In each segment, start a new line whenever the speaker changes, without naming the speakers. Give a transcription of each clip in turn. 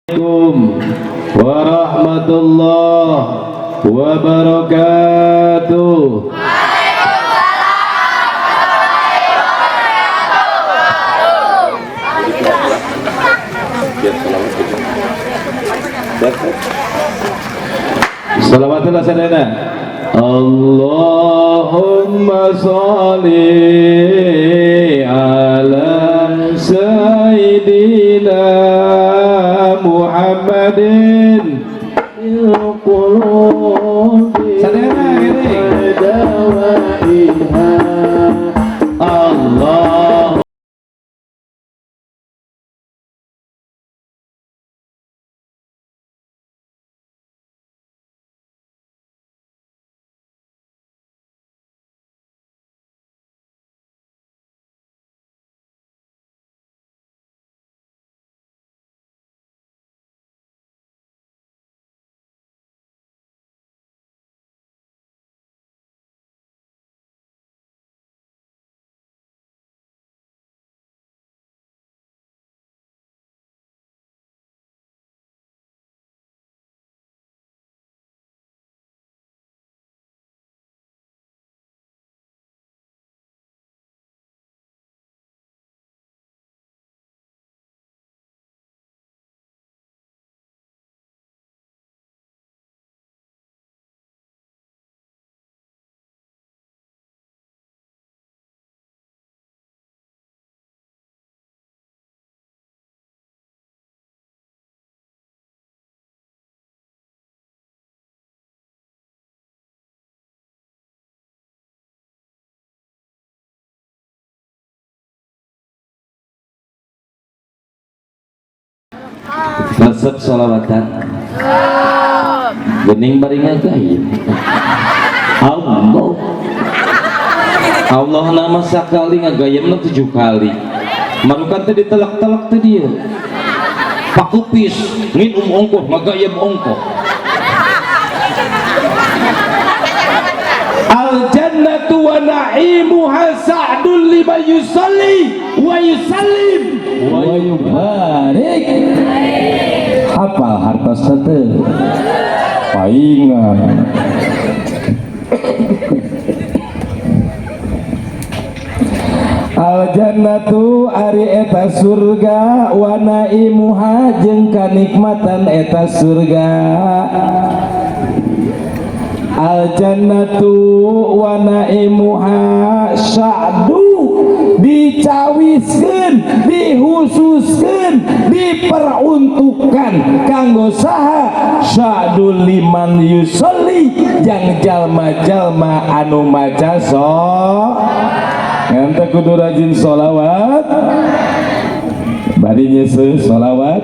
Assalamualaikum warahmatullahi wabarakatuh.
Waalaikumsalam warahmatullahi wabarakatuh.
Salawatullah sadana. Allahumma sholli ala sayyidina Muhammadin
القلوب
Sadana gini.
ودوائها.
Allah.
Resep sholawatan gening bari ngagayem. Allah Allah nama sakali ngagayemna 7 kali. Marukan teh ditelak-telak teh dia pakupis nginum ongkoh ngagayem ongkoh.
Al jannatu wa na'imuha sa'dun liman yusalli wa yusallim
wa yubarik. Hafal hartos teu
paingan. Al jannatu ari eta surga wa naimuha jeung kanikmatan eta surga. Al jannatu wa naimuha sa'du dicawiskeun, dihususkeun, diperuntukkan kanggo saha? Sa'dul liman yusolli jang jalma-jalma anu maca ngan teh kudu rajin sholawat, bari nyeuseut sholawat,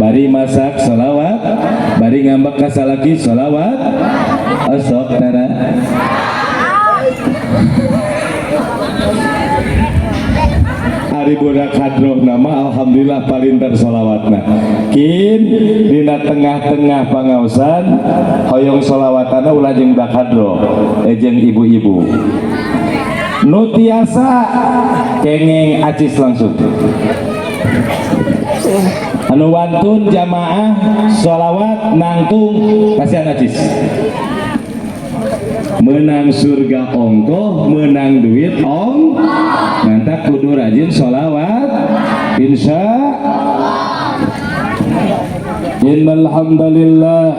bari masak sholawat, bari ngambek ka salaki sholawat. Osok tara. Ari budak hadroh nama alhamdulillah palinter sholawatna. Kin dina tengah-tengah pangaosan hoyong sholawatana ulah jeung budak hadroh, jeung ibu-ibu. Nu tiasa kengeng acis langsung. Anu wantun jamaah sholawat nangtung kasihan acis. Menang surga ongkoh, menang duit ong. Mantap kudu rajin sholawat. Insya Innal hamdalillah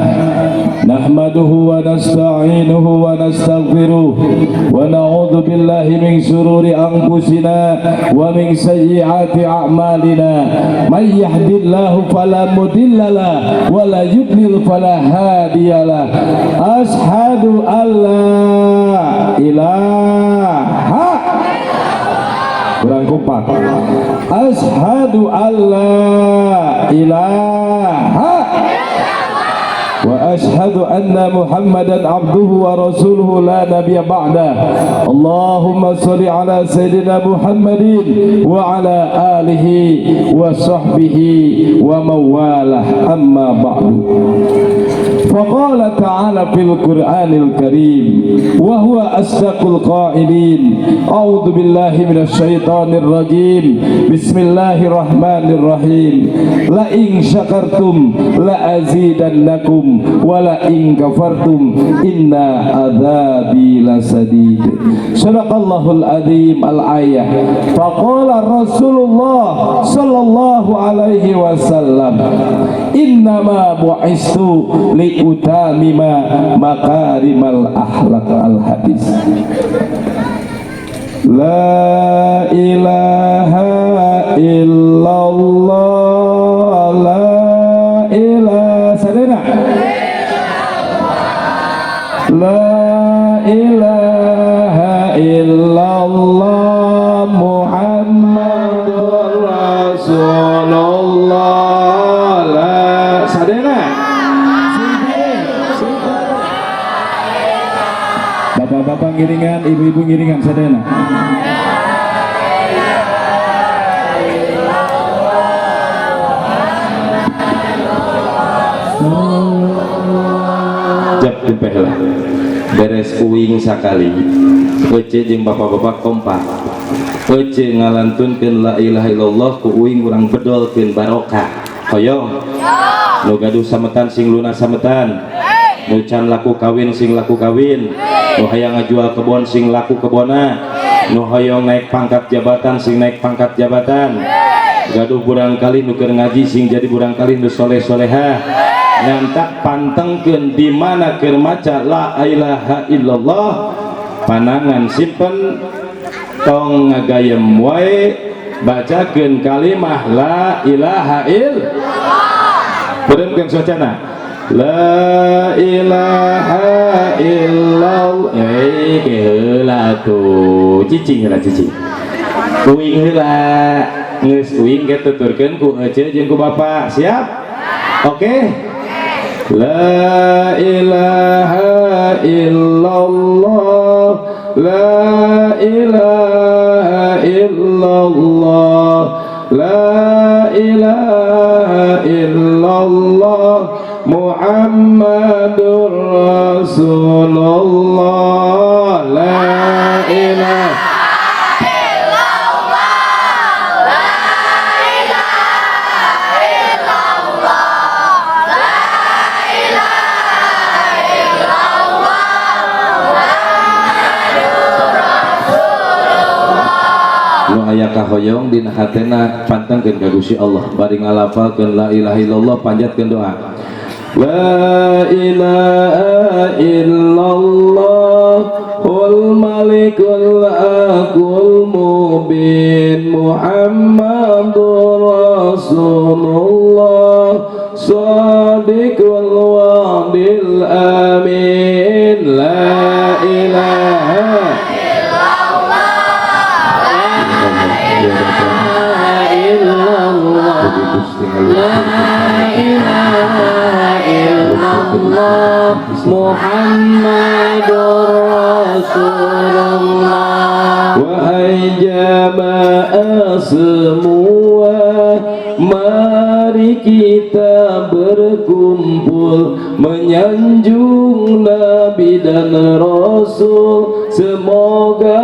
nahmaduhu wa nasta'inuhu wa nastaghfiruh wa na'udzu billahi min shururi anfusina wa min sayyiati a'malina may yahdihillahu fala mudhillalah wa la yudlil fala hadiyalah. Ashhadu an la ilaha kurang kompak. Ashhadu an la ilaha wa ashhadu Ashhadu anna Muhammadan abduhu wa rasuluhu la nabiyya ba'dah. Allahumma shalli ala sayyidina Muhammadin wa ala alihi wa sahbihi wa mawalah, amma ba'du. Faqala ta'ala fil Qur'anil Karim wa huwa asdaqul qailin. A'udzu billahi minasyaitonir rajim. Bismillahirrahmanirrahim. La in syakartum la azidannakum wa la in kafartum inna adzabi lasadid. Sadaqallahul azim. Al ayah. Faqala Rasulullah sallallahu alaihi wasallam, innama bu'istu li utamima makarimal akhlak. Al hadis. La ilaha illallah, la ilaha sadena, la ilaha illallah Muhammadur Rasulullah, la sadena. Bapak-bapak ngiringan, ibu-ibu ngiringan, sadena.
Jap dempeh lah. Beres uing sakali. Ece jeung bapak-bapak kompak. Ece ngalantunkeun la ilaha illallah ku uing urang bedolkeun barokah. Hoyong. Nu gaduh sametan sing lunas sametan. Nu can laku kawin sing laku kawin. Nu hayang ngajual kebon sing laku kebona. Nu hoyong naik pangkat jabatan sing naik pangkat jabatan. Gaduh burang kali nu keur ngaji sing jadi burang kali nu soleh-solehah. Ngantak pantengkeun di mana keur maca la ilaha illallah, panangan simpen tong ngagayem wae, bacakeun kalimah la ilaha illallah. Beureumkeun suacana la ilaha illallah. Eh, heula atuh cicing heula, cicing uing heula. Geus uing ge tuturkeun ku ece jeung ku bapak. Siap? Oke. La ilaha illallah, la ilaha illallah, la ilaha illallah Muhammadur Rasulullah, la ilaha nu aya kahoyong dina hatena pantengkeun ka Gusti Allah bari ngalafalkeun la ilaha illallah, panjatkeun doa la ilaha illallah ul malikul aqul mubin Muhammadur Rasulullah sadiqul wa'dil amin, la ilaha
illallah, la ilaha illallah Muhammadur Rasulullah.
Wahai jamaah semua, mari kita berkumpul menyanjung Nabi dan Rasul, semoga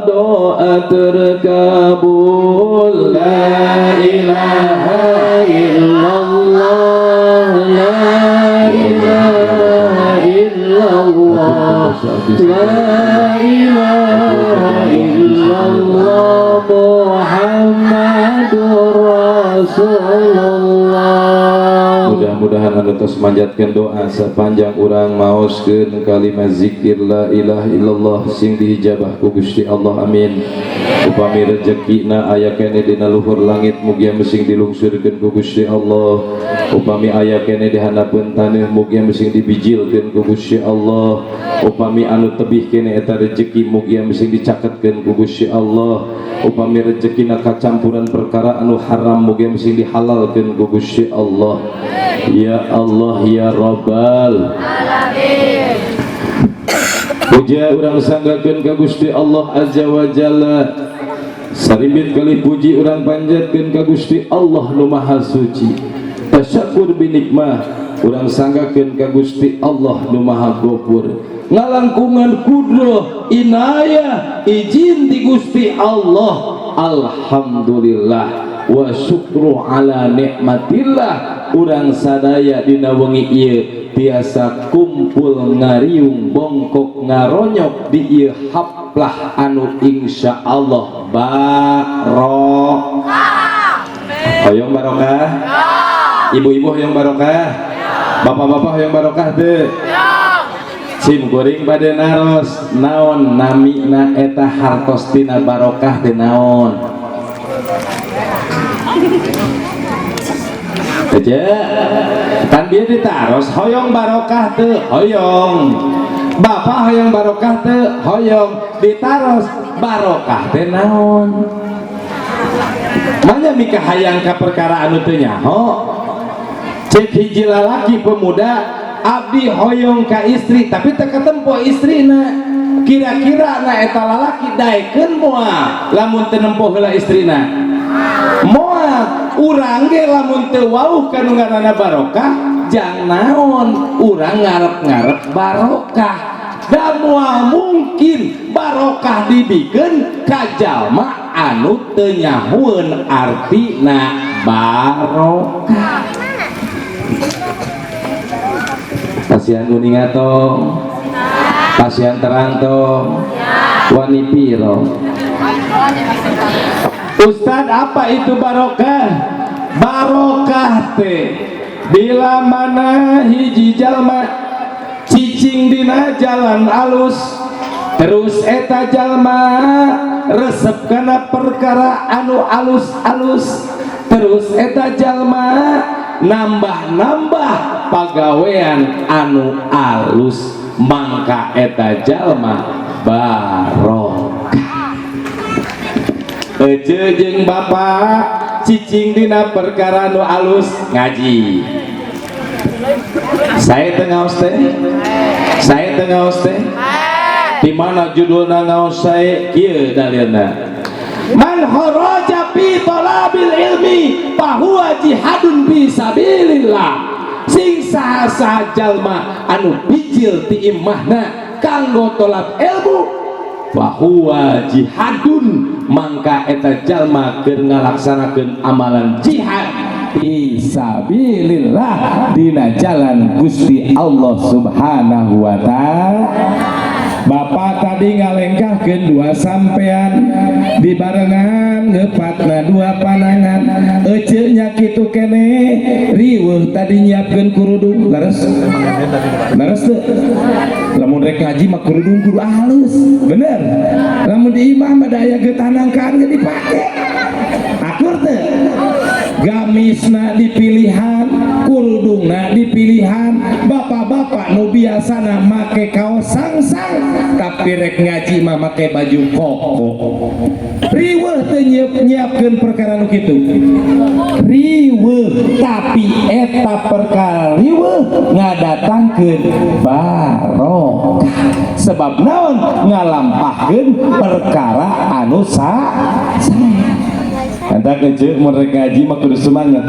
doa terkabul. La ilaha
illallah, la ilaha illallah, la ilaha illallah Muhammadur Rasulullah.
Mudah-mudahan anu tos manjatkeun doa sepanjang urang maoskeun kalimat zikir la ilaha illallah sing diijabah ku Gusti Allah, amin. Upami rezekina aya keneh dina luhur langit mugia mesing dilungsurkeun ku Gusti Allah. Upami aya keneh di handapeun taneuh mugia mesing dibijilkeun ku Gusti Allah. Upami anu tebih keneh eta rezeki mugia mesing dicaketkeun ku Gusti Allah. Upami rezekina kacampuran perkara anu haram mugia mesing dihalalkeun ku Gusti Allah. Ya Allah ya Rabbal
Alamin.
Puja urang sanggakeun ka Gusti Allah Azza wa Jalla. Sarimbit kali puji urang panjatkeun ka Gusti Allah nu Maha Suci. Tasyakur binikmah urang sanggakeun ka Gusti Allah nu Maha Gofur. Ngalangkungan kudroh inayah izin di Gusti Allah. Alhamdulillah wa syukru ala nikmatillah. Urang sadaya dina wengi ieu tiasa kumpul ngariung bongkok ngaronyok di ieu haplah anu insyaallah barokah. Hoyong barokah? Ibu-ibu hoyong barokah? Bapak-bapak hoyong barokah teu? Sim kuring bade naros naon namina eta hartos tina barokah teh naon? Aja kan dia ditaros hoyong barokah teu? Hoyong. Bapak hoyong barokah teu? Hoyong. Ditaros barokah teh naon? Manya mika hayang ka perkara anu teu nyaho. Cek hiji lalaki pemuda abdi hoyong ka istri tapi teu katempo istrina. Kira-kira na eta lalaki daekeun moal lamun teu nempo heula istrina? Moal. Urang ge lamun teu wauh ka nu ngaranna barokah jang naon urang ngarep-ngarep barokah. Da moal mungkin barokah dibikeun ka jalma anu teu nyahueun artina barokah. Pasihan uninga tong, pasihan terang tong, wani piro. Ustad apa itu barokah? Barokah teh bila mana hiji jalma cicing dina jalan alus terus eta jalma resep kana perkara anu alus-alus terus eta jalma nambah-nambah pagawean anu alus mangka eta jalma barokah. Ece jeung bapak cicing dina perkara nu alus ngaji. Saya teu ngaos teh? Saya teu ngaos teh? Di mana judulna ngaos sae? Kieu dalilna. Man kharaja fi talabil ilmi fahuwa jihadun fi sabilillah. Sing saha-saha jalma anu bijil ti imahna kanggo tolab ilmu fahuwa jihadun mangka eta jalma keur ngalaksanakeun amalan jihad fi sabilillah dina jalan Gusti Allah Subhanahu wa taala. Bapak tadi ngalengkahkeun dua sampean dibarengan ngepatna dua panangan ece nya kitu kene riweuh tadi nyiapkeun kurudung leres leres teu lamun rek ngaji mah kurudung kudu halus bener lamun di imah mah da aya getanangkaan ge dipake akur teu gamisna dipilihan kurudungna dipilihan bapak-bapak nu biasana make kaos sangsang tapi rek ngaji mah make baju koko riweuh teu nyiapkeun perkara nu kitu riweuh tapi eta perkara riweuh ngadatangkeun barokah sebab naon ngalampahkeun perkara anu sae. Entah kecil mun rek ngaji mah kudu semangat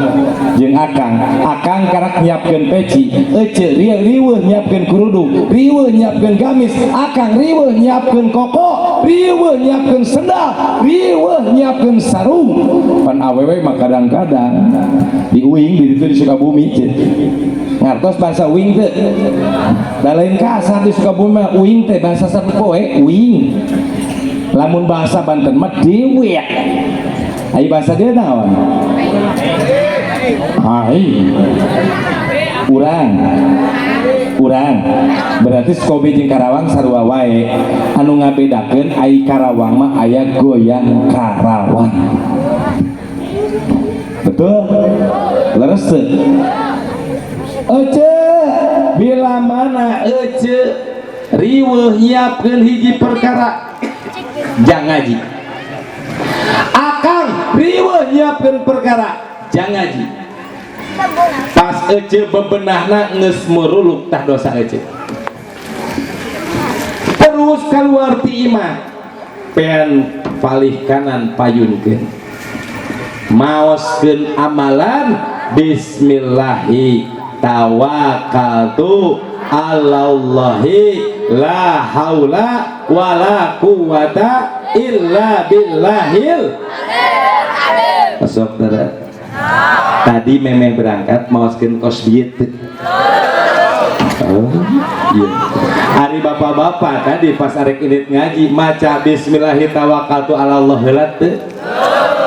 jeung akang akang karak nyiapkeun peci ece riweuh nyiapkeun kerudung riweuh nyiapkeun gamis akang riweuh nyiapkeun koko riweuh nyiapkeun sendal riweuh nyiapkeun sarung pan awewe mah kadang-kadang di uing di ditu di Sukabumi ceu ngartos bahasa uing teu da lain kasar di Sukabumi mah uing teh bahasa sapoe uing lamun bahasa Banten mah dewek. Ayo bahasa dia naon? Hai. Urang. Urang. Berarti Sukabumi jeung Karawang sarua wae. Anu ngabedakeun ai Karawang mah aya goyang Karawang. Betul? Leres teu? Ece bila mana ece riweuh nyiapkeun hiji perkara jang ngaji. Akang riweuh nyiapkeun perkara jang ngaji.
Pas ece bebenahna geus meruluk tah dosa ece. Terus keluar ti imah, pen palih kanan payunkeun, maoskeun amalan bismillahi tawakkaltu alallahi la haula wala quwata illa billahil. Sok tadi memeh berangkat maoskeun kos bieu teu? Oh, iya. Ari bapak-bapak tadi pas arek indit ngaji maca bismillahi tawakkaltu alallah heula teu?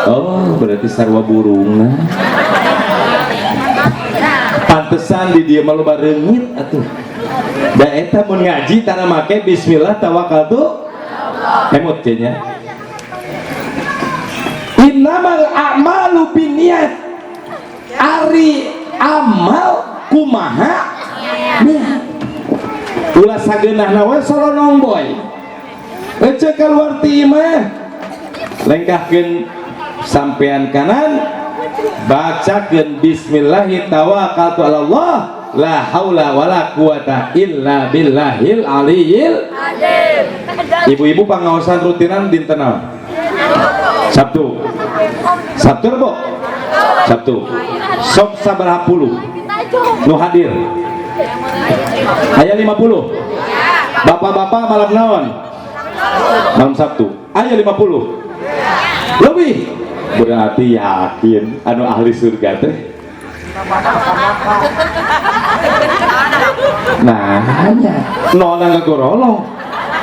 Oh, berarti sarua burungna. Pantesan di dieu mah loba reungit atuh. Da eta mun ngaji tara make bismillah tawakkaltu emut nya. Innamal a'malu binniyat. Ari amal kumaha niat. Ulah sageunahna we solonong boy. Ece keluar ti imah, lengkahkeun sampean kanan, bacakeun bismillahi tawakkaltu ala Allah la haula wala quwata illa billahil aliyil
Azim.
Ibu-ibu pangaosan rutinan dinten naon? Sabtu. Sabtu Rebo? Sabtu. Sok sabaraha puluh nu hadir? Aya 50. Bapak-bapak malam naon? Malam Sabtu. Aya 50. Lebih. Berarti yakin anu ahli surga teh. Nah, nya nona ngagorolong.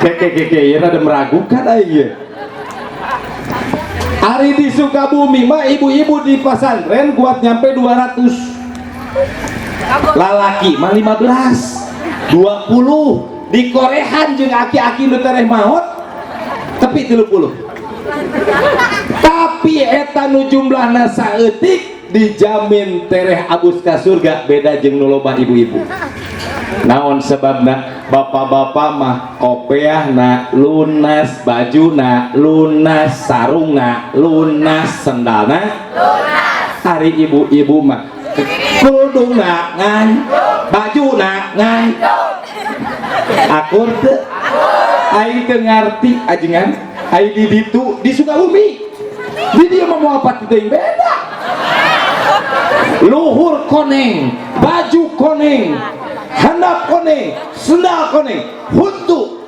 Keke keke ieu rada meragukan aing. Ari di Sukabumi mah ibu-ibu di pesantren kuat nyampe 200. Lalaki mah 15, 20. Di korehan jeung aki-aki nu tereh maot tepi 30. Tapi eta nu jumlahna saeutik dijamin tereh abus ka surga, beda jeung nu loba ibu-ibu. Naon sebabna? Bapak-bapak mah kopeahna lunas, bajuna lunas, sarungna lunas, sendalna
Lunas.
Ari ibu-ibu mah kerudungna ngan, bajuna ngan. Akur teu? Aing teu ngarti ajengan. Aing di ditu di Sukabumi. Di dieu mah moal pati teuing beda. Luhur koneng, baju koneng, handap koneng, sendal koneng, huntu.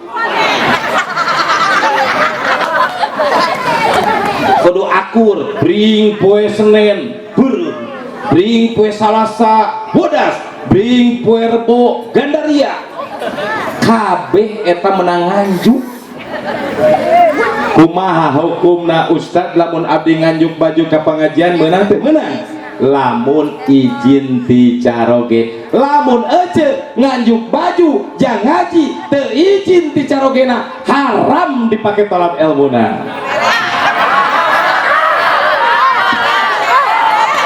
Kudu akur, bring poe Senin, beureum. Bring poe Salasa, bodas. Bring poe Rebo, gandaria. Kabeh eta menang nganjuk. Kumaha hukumna ustad lamun abdi nganjuk baju ka pengajian meunang teu? Meunang. Lamun izin ti caroge, lamun ece nganjuk baju jang ngaji teu izin ti carogena haram dipake tolab ilmuna.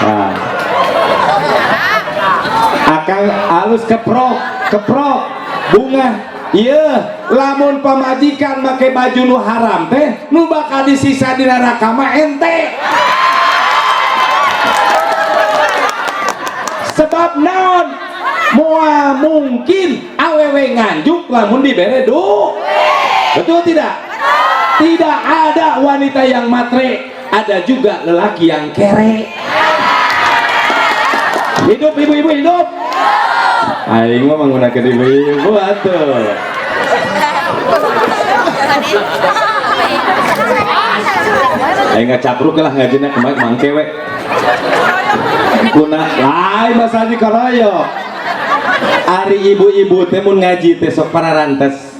Nah. Akang alus keprok, keprok bunga. Iya, lamun pamajikan make baju nu haram teh nu bakal disisa di neraka mah ente. Sebab naon? Moal mungkin awewe nganjuk lamun dibere du. Betul tidak? Tidak ada wanita yang matre, ada juga lelaki yang kere. Hidup ibu-ibu hidup. Aing mah menggunakan ibu-ibu atuh. Aing ngacapruk lah ngajina kemarin mangke we. Kuna lain masalah di koroyo. Ari ibu-ibu teh mun ngaji teh sok pararantes.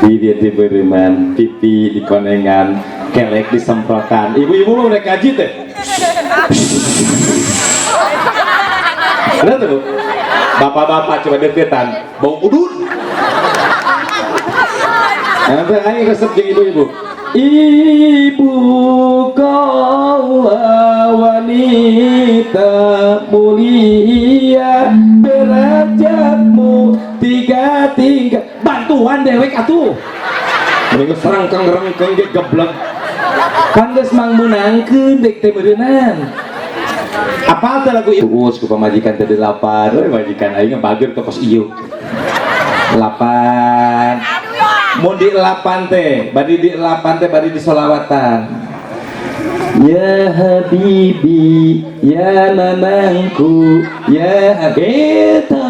Di dieu teh beureman, pipi dikonengan, kelek disemprotan. Ibu-ibu mah udah ngaji teh. Bener tuh, Bu? Bapak-bapak coba deketan, bau udun. Nanti aing resep jeung ibu-ibu. Ibu kaulah wanita mulia, derajatmu tiga tingkat. Bantuan dewek atuh. Mending serangkeng-rengkeng ge geblek. Kan geus mangmunangkeun dek teh meureunnan. Apa teh lagu Uus ku pamajikan teh delapan. We majikan aing bager teh kos ieu. Delapan. Mun di delapan teh, bari di delapan teh bari di solawatan. Ya Habibi, ya nanangku, ya gitu.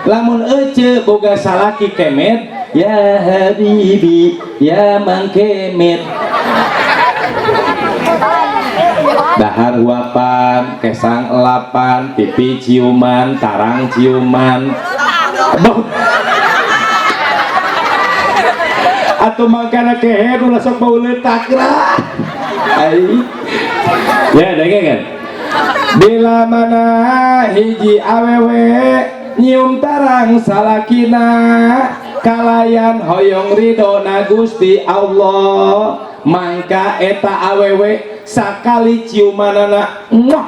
Lamun ece boga salaki kemet, ya Habibi, ya Mang Kemet. Dahar huapan, kesang elapan, pipi ciuman, tarang ciuman. Atau mangkana kehed ulah sok bau letak lah. Ai. Ya, denge kan? Bila mana hiji awewe nyium tarang salakina kalayan hoyong ridona Gusti Allah, mangka eta awewe sakali ciumanana muah,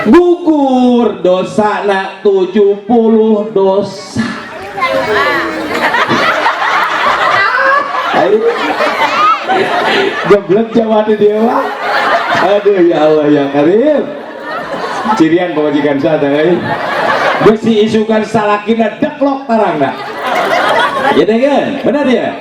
gugur dosana 70 dosa. Ai. Geblek jawa di dewa. Aduh ya Allah ya Karim. Cirian pamajikan saya teh. Besi isukan salakina deklok tarangna. Ya deh kan? Benar ya?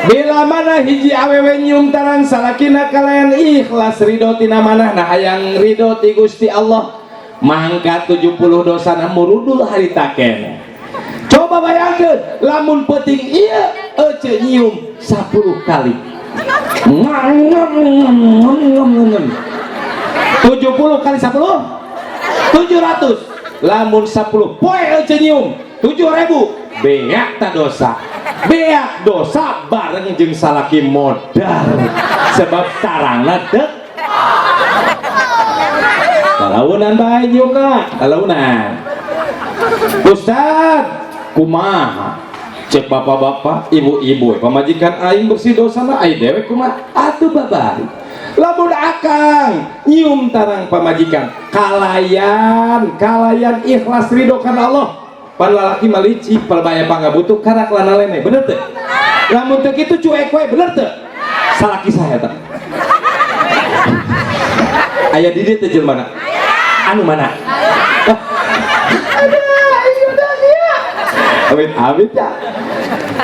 Bila mana hiji awewe nyium tarang salakina kalayan ikhlas ridho tina manah, nah hayang ridho ti Gusti Allah, mangka 70 dosana murudul harita keneh. Coba bayangkeun lamun peuting ieu ece nyium 10 kali. 70 kali 10 700. Lamun 10 poe ece nyium 7.000, beak tak dosa. Beak dosa bareng jeung salaki modal sebab tarangna dek. Kalaunan bae nyiumna, kalaunan. Ustad, kumaha? Cek bapak-bapak, ibu-ibu, pamajikan aing bersih dosana aing dewek kumaha? Atuh babari. Lamun akang nyium tarang pamajikan kalayan, kalayan ikhlas ridho kana Allah. Pan lalaki mah licik, palbaya pangabutuh karak lana lene, bener teu? Lamun teu kitu cuek we, bener teu? Salaki saha eta? Aya di dieu teh jelema? Anu mana? Amit amit ya.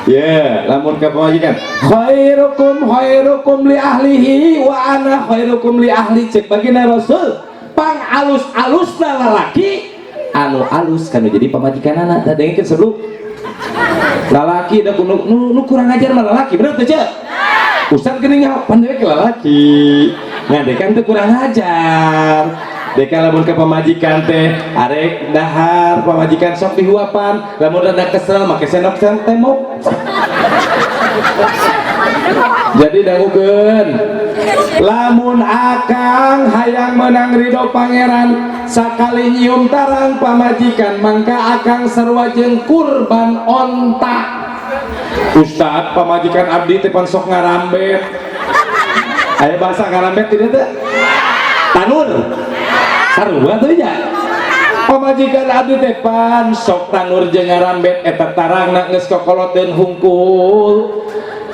Ya, lamun ka pamajikan, khairukum khairukum li ahlihi wa ana khairukum li ahli, cek baginda Rasul. Pang alus-alusna lalaki anu alus kanu jadi pamajikanana. Tah dengekeun sebelum lalaki da nu kurang ajar mah lalaki, bener teu cek? Ustaz geuning pan dewek lalaki. Ngadekan teu kurang ajar. Deka lamun ka pamajikan teh arek dahar pamajikan sok dihuapan, lamun rada kesel make sendok tembok. Jadi dangukeun lamun akang hayang menang ridho pangeran sakali nyium tarang pamajikan mangka akang sarua jeung kurban onta. Ustad pamajikan abdi teh pan sok ngarambet. Aya bahasa ngarambet tidak teh? Tanur. Sarua tuh nya. Pamajikan abdi teh pan sok tanur jeung ngarambet eta tarangna geus kokoloteun hungkul.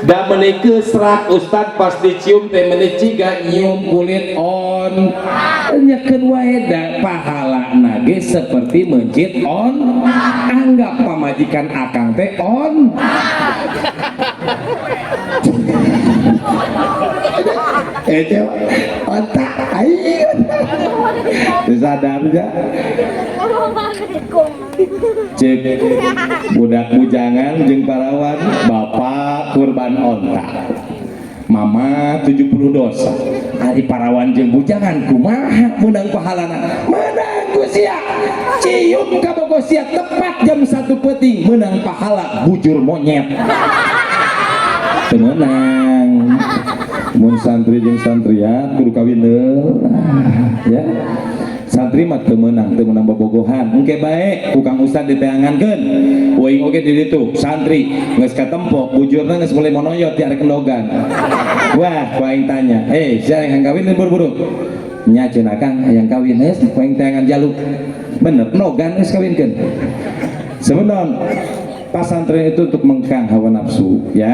Da meuni keusrak ustad pas dicium teh meuni ciga nyium kulit on. Nyekeun wae da pahalana ge seperti mencit on. Anggap pamajikan akang teh on. Otak aing. Sadar ya. Cek budak bujangan jeung parawan, bapak kurban onta. Mama 70 dosa. Ari parawan jeung bujangan kumaha meunang pahalana? Meunang ku sia. Cium ka bogo sia tepat jam 1 peuting meunang pahala bujur monyet. Teu meunang. Mun santri jeung santriat kudu kawin heula ya. Santri mah teu meunang bobogohan. Engke bae ku Kang Ustad diteangankeun. Uing oge di ditu santri geus katempok bujurna geus mulai monoyot di arek kendogan. Wah, ku aing tanya, "Eh, sia hayang kawin buru-buru?" Nya cenah Kang hayang kawin geus ku aing teangan jaluk. Bener, nogan geus kawinkeun. Sebenon Pasantren itu untuk mengekang hawa nafsu ya.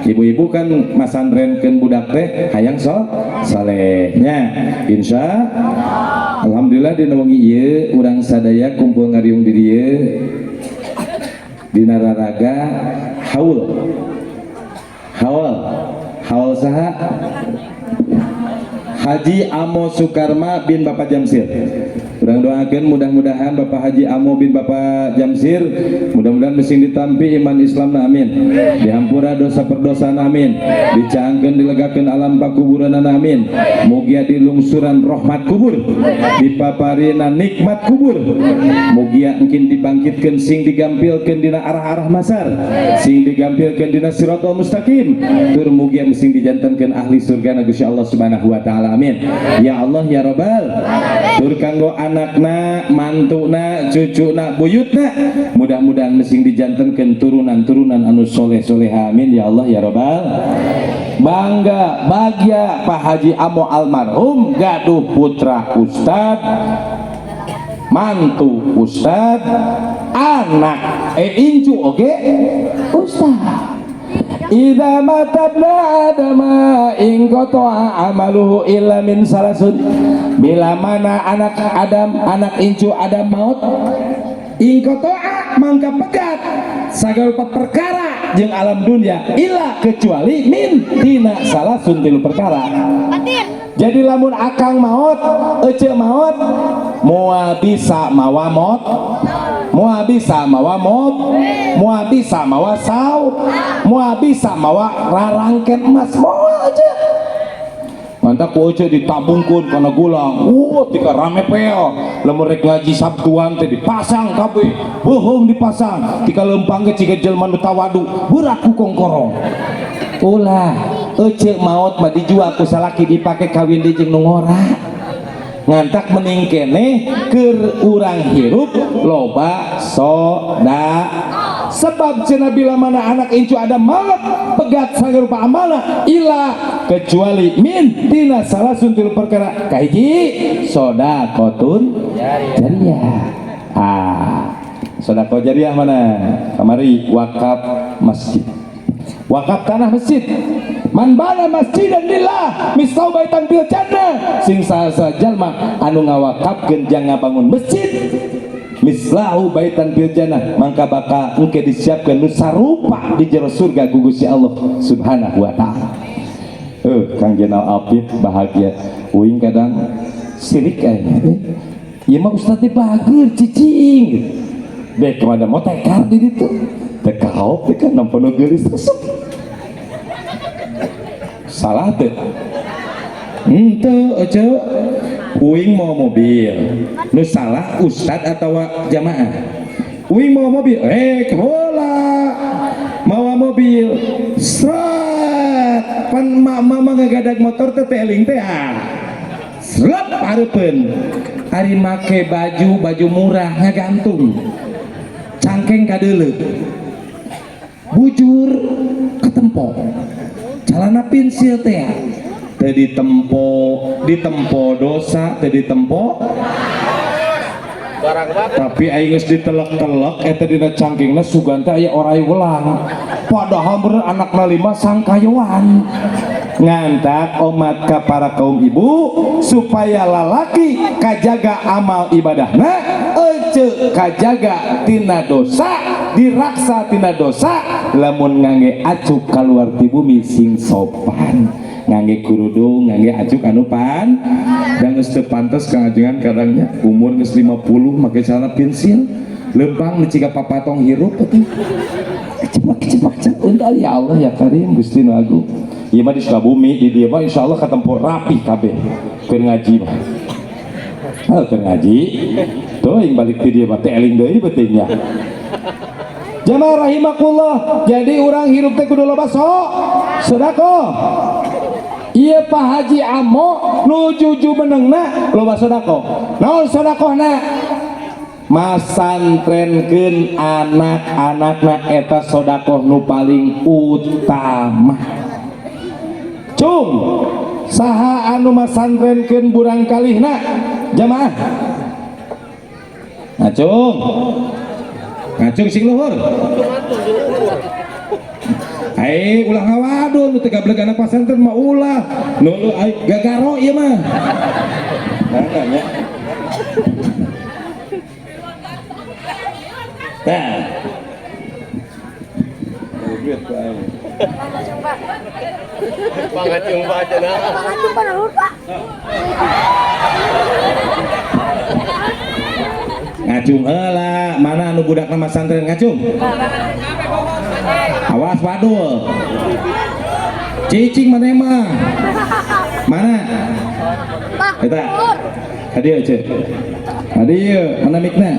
Ibu-ibu kan masantrenkeun budak teh hayang solehnya. Insya Alhamdulillah, dina wengi ieu urang sadaya kumpul ngariung di dieu dina raraga haul. Haul. Haul saha? Haji Amo Sukarma bin Bapak Jamsir. Urang doakan mudah-mudahan Bapak Haji Amo bin Bapak Jamsir mudah-mudahan mesing ditampi iman Islam, amin. Dihampura dosa perdosaan, amin. Dicaangkeun, dilegakeun alam pakuburan, amin. Mugia dilungsuran rahmat kubur, dipaparina nikmat kubur. Mugia mungkin dibangkitkeun, sing digampilkeun dina arah-arah mahsar, sing digampilkeun dina siratal mustaqim. Tur mugia sing dijantenkeun ahli surga Gusti Allah Subhanahu wa taala. Amin. Ya Allah ya Rabbal. Tur kanggo anakna, mantuna, cucuna, buyutna, mudah-mudahan mesing dijantenkeun turunan-turunan anu soleh soleha. Amin ya Allah ya Rabbal. Bangga bahagia Pak Haji Amo almarhum gaduh putra ustad, mantu ustad, anak incu oge ustad. Idza mata ibnu adama inqata'a amaluhu illa min salasun. Bila mana anak Adam, anak incu Adam maut, inqata'a mangka pegat sagala perkara jeung alam dunia, illa kecuali, min tina salasun tilu perkara. Jadi lamun akang maut, ece maut, moal bisa mawa mot, moal bisa mawa mot, moal bisa mawa saw, moal bisa mawa rarangken emas, moal aja. Mantap ku ece ditabungkeun kana gulang. Wah, tika rame pel. Lamun rek ngaji Sabtuan teh dipasang kabeh. Bohong dipasang. Tika lempang ge ciga jelema nu tawadu, berat ku kongkorong. Ulah, ece maot mah dijual ku salaki, dipake kawin deui jeung nu ngora. Ngantak mending keneh keur urang hirup loba soda, sebab cenah bila mana anak incu ada maut pegat sagala amala ila kecuali min tina salasun tilu perkara. Kahiji, sodaqotun jariah. Ah, sodaqoh jariah mana kamari? Wakaf masjid, wakaf tanah masjid. Man bana masjidan lillah mislahu baitan fil jannah. Sing saha jalma anu ngawakafkeun jang ngabangun masjid, mislahu baitan fil jannah, mangka bakal engke disiapkeun nu sarupa di jero surga ku Gusti Allah Subhanahu wa taala. Kang Jenal Afif bahagia, uing kadang sirik aja. Ieu mah ustaz teh bager cicing gitu. Dek kepada motekar di ditu. Teh kaop teh kan nampa nu geulis resep. Salah teh? Henteu, ece. Uing mau mobil. Nu salah ustad atau jamaah? Uing mau mobil, heula. Mawa mobil. Sret. Pan mama ngagadag motor teh teh eling teh ah. Sret hareupeun. Ari make baju baju murah ngagantung. Cangkeng kadeuleu. Bujur ketempo. Calana pensil teh. Teu ditempo, ditempo dosa, teu ditempo. Tapi aing geus ditelek-telek eta dina cangkingna sugan teh aya orai welang. Padahal bener anakna lima sangkayoan. Ngantak omat ka para kaum ibu supaya lalaki kajaga amal ibadahna, ece kajaga tina dosa, diraksa tina dosa. Lamun ngangge acuk keluar ti bumi sing sopan, ngangge kerudung, ngangge acuk anu pan dan geus teu pantes. Kang Ajengan, kadangnya umur geus 50 make celana pensil lempang nu ciga papatong hirup atuh, kecepak kecepak untal. Ya Allah ya Karim, Gusti nu Agung. Ieu mah di Sukabumi, di dieu mah insyaallah katempo rapih kabeh keur ngaji mah. Oh, keur ngaji tuh yang balik ti dieu mah teh eling deui beutingnya. Jamaah rahimakumullah, jadi urang hirup teh kudu loba sedekah. Iya, Pak Haji Amo nu juju menengna loba sedekah. Naon sedekahna? Masantrenkeun anak-anakna, eta sedekah nu paling utama. Cung, saha anu masantrenkeun burang kalihna? Jamaah. Nah, cung. Ngacung sing luhur. Ai ulah ngawadul nu teu gableg anak pasantren mah ulah. Nu lu ai gagaro ieu mah. Mana nya? Tah. Duit ku aing.
Pangacung Pak cenah.
Pangacung Pak luhur Pak.
Ngacung heula, mana anu budakna masantren ngacung? Awas wadul. Cicing mana mah? Mana? Eta. Hadieu ceu. Hadieu, mana mikna?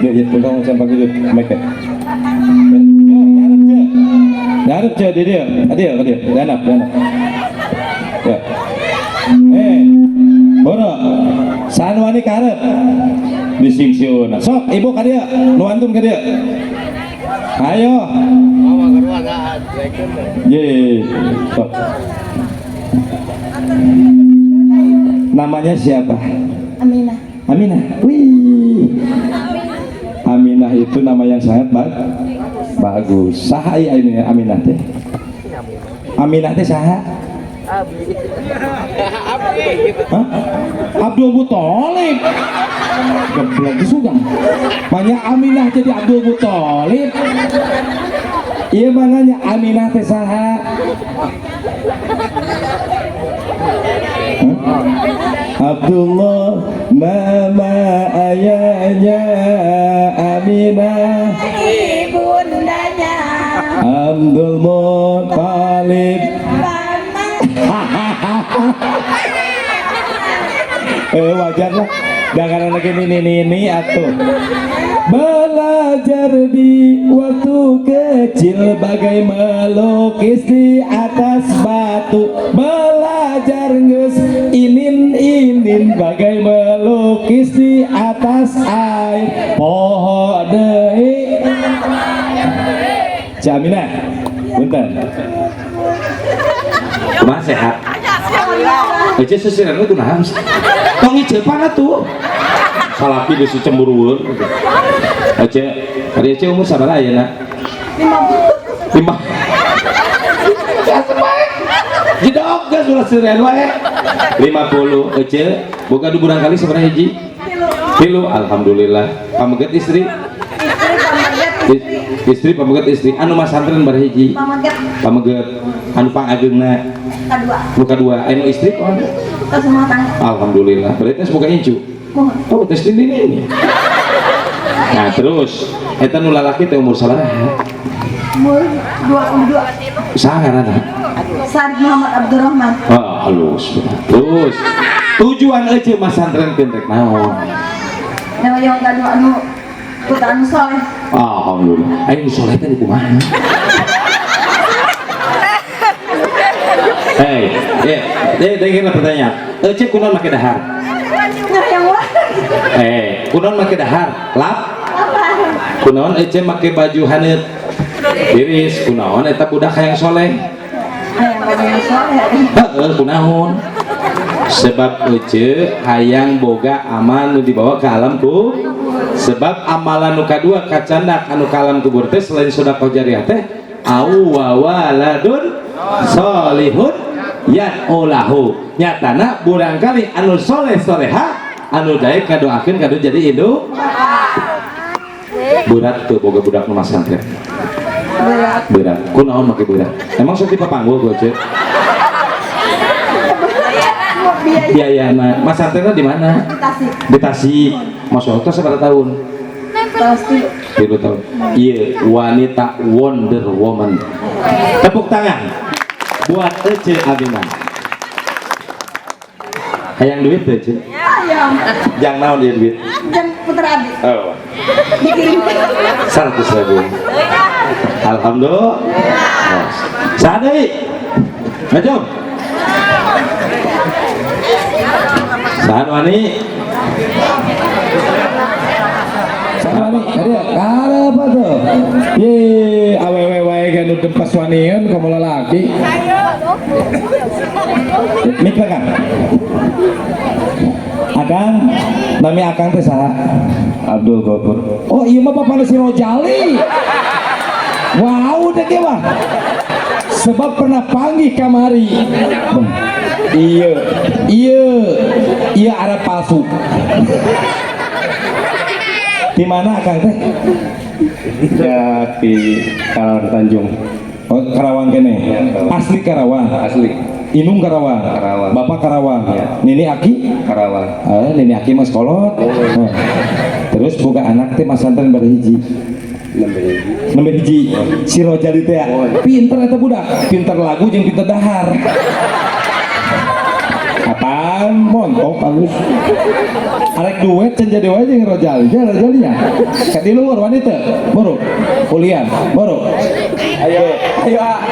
Dia dia pegang macam pagi tu mic. Ngarep ceu dia dia. Hadieu, hadieu. Danap, danap. Ya. Boro. Sanwani karep. Disingsiuna. Sok ibu ka dieu, nu antum ka dieu. Ayo. Ye, sok. Namanya siapa?
Aminah.
Aminah. Wih. Aminah itu nama yang sangat bagus. Saha ieu Aminah, Aminah teh? Aminah teh saha? Hah? Abdul Muthalib. Geblek sudah. Banyak Aminah jadi Abdul Muthalib. Iya mananya Aminah teh saha? Hah? Abdullah nama ayahnya, Aminah
ibundanya,
Abdul Muthalib. Wajar lah. Jangan lagi nini-nini atuh. Belajar di waktu kecil bagai melukis di atas batu. Belajar geus inin-inin bagai melukis di atas air. Poho deui. Cik Aminah, punten.
Kumaha sehat? Ece sesiran we kunaon? Tong icepan atuh. Salaki geus cemburueun. Ece, ari Ece umur sabaraha ayeuna? 50. 5. Jedog geus ulah seureun wae. 50 Ece, boga du burang kali sabaraha hiji? 3. Alhamdulillah. Pameget istri? Istri pameget istri. Anu masantren sabaraha hiji?
Pameget.
Pameget. Anu pangageungna?
Kadua.
Nu kadua. Anu istri kumaha?
Tos rumah tangga.
Alhamdulillah. Berarti tos boga incu.
Mohon.
Oh, tos ini ini. Nah, terus eta nu lalaki teh umur sabaraha?
Umur 22.
Saha ngaranna?
Saad Muhammad Abdurrahman.
Oh, halus. Terus tujuan ece masantren keun rek naon?
Nama yang kadua anu putra anu soleh.
Alhamdulillah. Ayo soleh teh kumaha? Hei, dengerin pertanyaan. Ece kunaon make dahar?
Yang wah.
Kunaon make dahar? Lap? Kunaon ece make baju haneut? Tiris, kunaon eta budak hayang soleh?
Hayang soleh.
Heeh, kunaon? Sebab ece hayang boga amal nu dibawa ke alam ku. Sebab amalan nu kadua kacandak anu ka alam kubur teh selain sedekah jariah teh au wa waladun solihun yad'ulahu. Nyatana burangkali anu soleh soleha anu daek kadoakeun kadu jadi induk. Berat tuh boga budak nu masantren.
Berat.
Berat. Kunaon make berat? Emang sok dipapanggul gua cek.
Biaya.
Biayana masantrenna di mana?
Di Tasik.
Di Tasik. Masya Allah, sabaraha tahun?
Pasti.
3 tahun. Iya, wanita Wonder Woman. Tepuk tangan buat Ece Aminah. Hayang duit teh, Ece?
Hayang.
Jang naon dia duit?
Jang putra abi.
Oh.
Dikirim.
100.000. Alhamdulillah. Saha deui? Ngajong. Saha nu wani?
Wani, kadieu. Karep atuh. Ye, awewe wae ge nu pas wanian komo lalaki. Mik Kang. Akang, nami Akang teh saha?
Abdul Gofur.
Oh iya mah bapakna si Rojali. Wow, deh dia mah. Sebab pernah panggih kamari. Iya, iya, iya Arab palsu. Di mana Akang teh?
Ya di Karawang Tanjung.
Oh, Karawang kene. Asli Karawang.
Asli.
Inung Karawang.
Karawang.
Bapak Karawang.
Iya.
Nini Aki?
Karawang.
Ah, Nini Aki mas kolot.
Oh.
Nah. Terus boga anak teh masantren hiji.
Nembe hiji.
Nembe hiji. Si Rojali teh
Oh.
pinter eta budak, pinter lagu jeung pinter dahar. Apaan montok bagus. Arek duet can jadi wae jeung Rojali. Ja Rojalinya. Ka di luhur wanita, boro. Kuliah, boro. Ayo, ayo. Ah.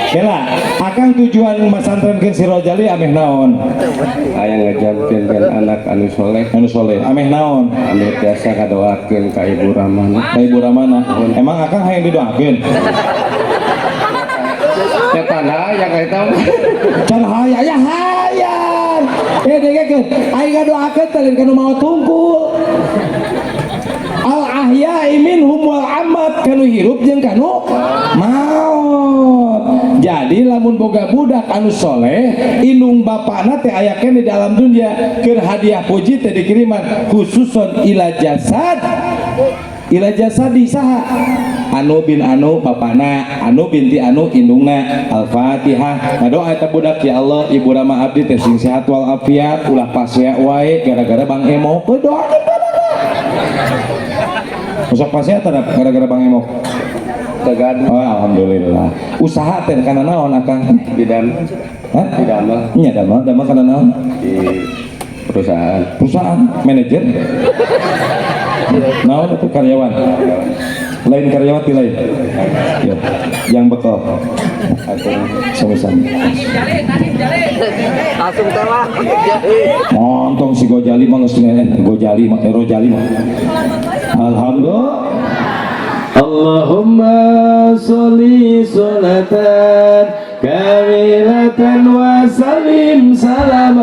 Kela, akang tujuan masantrenkeun si Rojali ameh naon?
Aya ngejamkeun anak anu soleh.
Anu soleh, ameh naon?
Anu tiasa kadoakeun ka Ibu Ramana.
Ka Ibu Ramana. Emang akang hayang didoakeun?
Ya tanah yang eta.
Can hayang, ya hayang. Eh dengekeun, aing ngadoakeun teh lain kanu maot tungkul. Al ahya'i minhum wal amat, kanu hirup jeung kanu maot. Jadi lamun boga budak anu soleh, indung bapakna teh aya keneh di dalam dunia, keur hadiah puji teh dikiriman khususon ila jasad. Ila jasadi saha? Anu bin anu bapakna, anu binti anu indungna. Al-Fatihah. Ngadoa eta budak, ya Allah, Ibu Rama abdi teh sing sehat wal afiat, ulah pasea wae gara-gara Bang Emok. We doakeun bapak. Sok pasea teh gara-gara Bang Emok.
Tegan.
Oh, alhamdulillah. Usaha teh kana naon Akang?
Bidang.
Hah?
Bidang.
Nya damel, damel kana naon?
Di perusahaan.
Perusahaan, manajer. Naon itu karyawan? Lain karyawati lain. Ya. Yang bekal. Sami-sami.
Langsung telah.
Montong si Gojali mah geus Gojali mah, Rojali mah. Alhamdulillah.
Allahumma sholli sholatan kamilatan wa salim salaman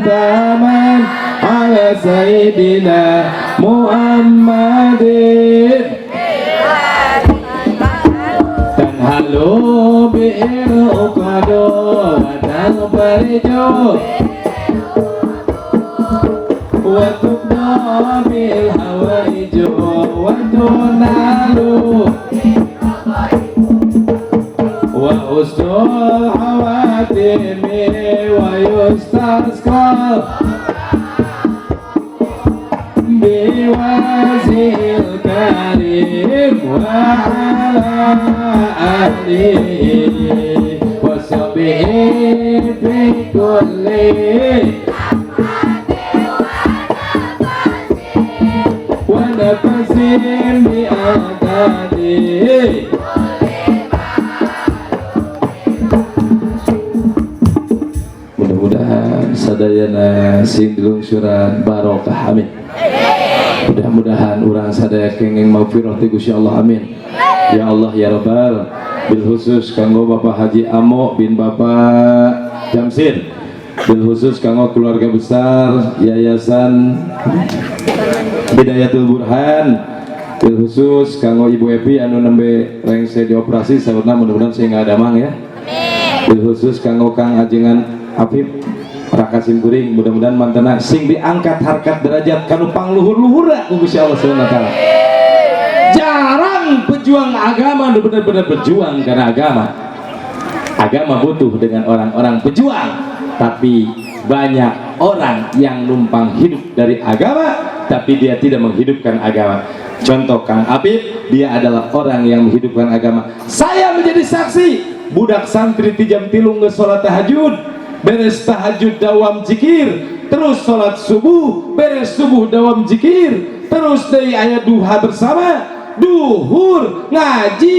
taman ala sayyidina Muhammadin tanhalu bi'il uqadu wa tanfariju wa tuqda bil hawaiju wa tunalu wa husnul hawatimi wa yustasqal biwazil karim wa ala ahlihi wa sahbihi fi kulli wa nafasin bi adadi. Mudah-mudahan sadayana sing dilungsuran barokah, amin. Mudah-mudahan urang sadaya kenging maghfirah ti Gusti Allah, amin. Ya Allah ya Rabbal bil khusus kanggo Bapak Haji Amo bin Bapak Jamsir, bil khusus kanggo keluarga besar Yayasan Hidayatul Burhan, bil khusus kanggo Ibu Epi anu nembe rengse dioperasi saurna, mudah-mudahan sing ngadamang ya. Bil khusus kanggo Kang Ajengan Afif Raka Simkuring, mudah-mudahan mantena sing diangkat harkat derajat kanu pangluhur-luhurna ku Gusti Allah Subhanahu wa taala. Jarang pejuang agama nu bener-bener berjuang karena agama. Agama butuh dengan orang-orang pejuang, tapi banyak orang yang numpang hidup dari agama tapi dia tidak menghidupkan agama. Contoh Kang Apip, dia adalah orang yang menghidupkan agama. Saya menjadi saksi, budak santri ti jam 3 geus salat tahajud, beres tahajud dawam zikir, terus salat subuh, beres subuh dawam zikir, terus dari ayat duha bersama, duhur ngaji,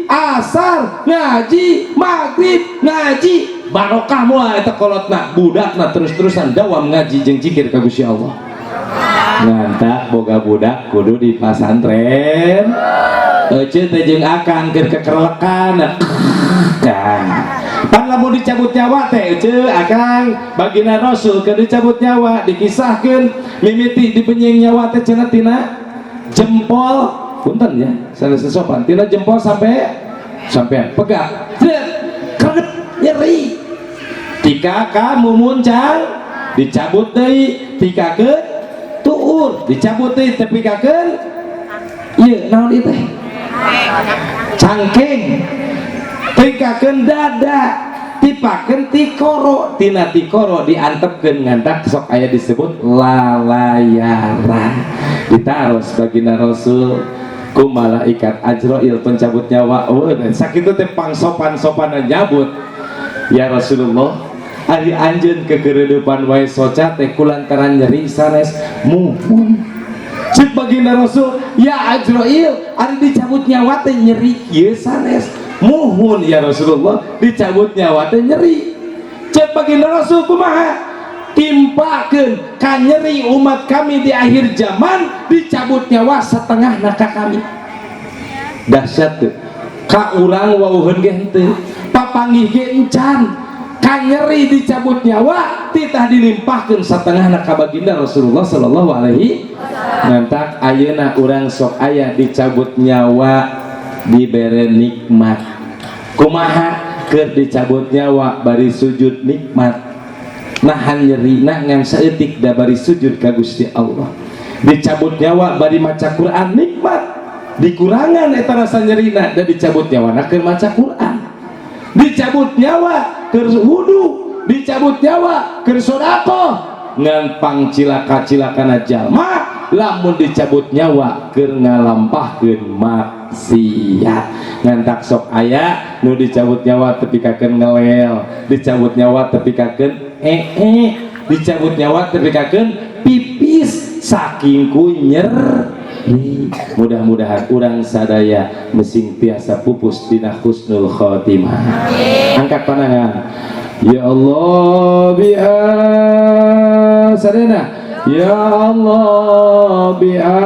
asar ngaji, maghrib ngaji, barokah moal eta kolotna, budakna terus-terusan dawam ngaji jeung zikir ka Gusti Allah.
Ngantak boga budak kudu di pasantren. Ece teh jeung akang keur kekerlekan. Kang. Pan lamun dicabut nyawa teh, ece, akang, baginda Rasul keur dicabut nyawa dikisahkeun mimiti dibenyeng nyawa teh cenah tina jempol, punten ya sanes sopan, tina jempol sampai sampai pegak. Jret, kredep, nyeri tika ka mumuncang, dicabut deui tikakeun tuur, dicabut deui tepikakeun ieu naon ieu teh, cangkeng, tikakeun dada, tipakeun tikoro, tina tikoro diantepkeun. Ngantak sok aya disebut lalayaran. Ditaros baginda Rasul ku malaikat Ajrail pencabut nyawa. Oh, sakitu teh pangsopan-sopanan nyabut, "Ya Rasulullah, ari anjeun kekeredepan wae soca teh kulantaran nyeri sanes?" "Muhun." Cek baginda Rasul, "Ya Ajrail, ari dicabut nyawa teh nyeri kieu sanes?" "Muhun, ya Rasulullah, dicabut nyawa teh nyeri." Cek baginda Rasul, "Kumaha timpakeun ka nyeri umat kami di akhir zaman, dicabut nyawa setengah naka kami." Dahsyat tuh. Ka urang wauheun ge henteu, papanggih ge encan. Ka nyeri dicabut nyawa titah dilimpahkeun setengah ka baginda Rasulullah sallallahu alaihi. Ngantak ayeuna urang sok aya dicabut nyawa dibere nikmat. Kumaha? Keur dicabut nyawa bari sujud nikmat, nahan nyeri nah ngan saeutik da bari sujud ka Gusti Allah. Dicabut nyawa bari maca Quran nikmat, dikurangan eta rasa nyerina da dicabut nyawa na keur maca Quran. Dicabut nyawa keur wudu, dicabut nyawa keur sedekah. Ngan pangcilaka-cilakana jalma lamun dicabut nyawa keur ngalampahkeun maksiat. Ngantak sok aya nu dicabut nyawa tepikakeun ngelel, dicabut nyawa tepikakeun ee, dicabut nyawa tepikakeun pipis, saking ku nyeri. Mudah-mudahan urang sadaya mesing tiasa pupus dina husnul khotimah. Angkat pandangan. Ya Allah bi'a sadana, ya Allah bi'a,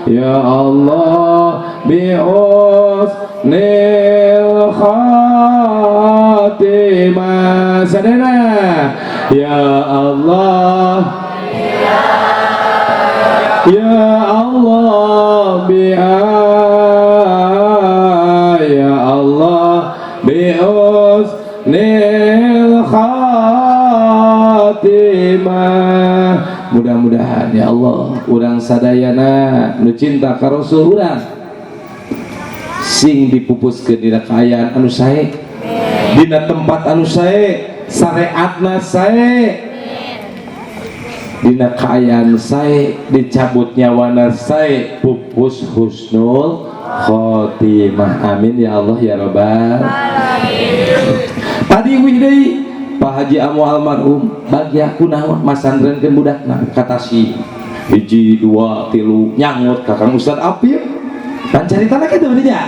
ya Allah bi'usnil khatimah. Sadana, ya Allah, ya Allah bi'a, ya Allah bi'usnil khatimah. Mudah-mudahan, ya Allah, urang sadayana nu cinta ka Rasul urang sing dipupuskeun dina kaayaan anu sae, dina tempat anu sae, syariatna sae, dina kaayaan sae, dicabut nyawana sae, pupus husnul khotimah. Amin ya Allah ya robbal. Tadi wih deui Pak Haji Amu almarhum bagi aku naon masantrenkeun budakna kata si hiji dua tilu nyangut kakang Ustad Apip dan caritana kitu nya